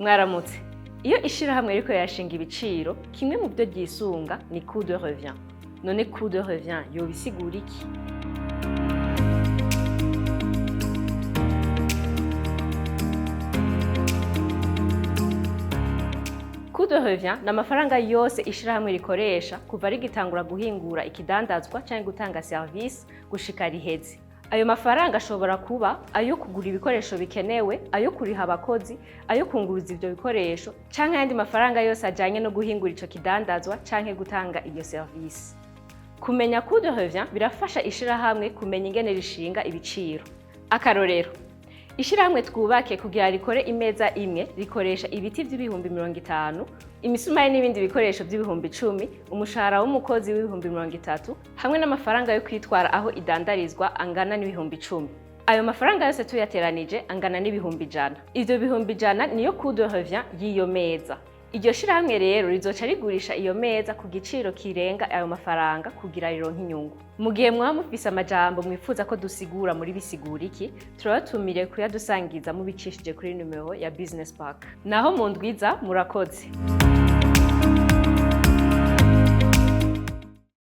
Mwaramutse. Iyo ishirahamwe ririko rirashinga ibiciro, kimwe mu byo ryisunga ni coût de revient. None coût de revient yoba isigura iki? Coût de revient ni amafaranga yose ishirahamwe rikoresha kuva rigitangura guhingura ikidandazwa canke gutanga service gushika riheze. Ayo mafaranga ashobora kuba ayo kugura ibikoresho bikenewe, ayo kuriha abakozi, ayo kunguruza ivyo bikoresho, canke ayandi mafaranga yose ajanye no guhingura ico kidandazwa canke gutanga iyo service. Kumenya coût de revient birafasha ishirahamwe kumenya ingene rishinga ibiciro. Akarorero, ishirahamwe Twubake kugira rikore imeza imwe rikoresha ibiti vy'ibihumbi 50, imisumari n'ibindi bikoresho vy'ibihumbi 10, umushahara w'umukozi w'ibihumbi 30, hamwe n'amafaranga yo kwitwara aho idandarizwa angana n'ibihumbi 10. Ayo mafaranga yose tuyateranije angana n'ibihumbi 100. Ivyo 100,000 niyo coût de revient y'iyo meza. Iryo shirahamwe rero rizoca rigurisha iyo meza ku giciro kirenga ayo mafaranga kugira rironke inyungu. Mu gihe mwaba mufise amajambo mwifuza ko dusigura muri Bisigura Iki, turabatumiriye kuyadusangiza mubicishije kuri numero ya Business Park. Naho mu ndwiza, murakoze.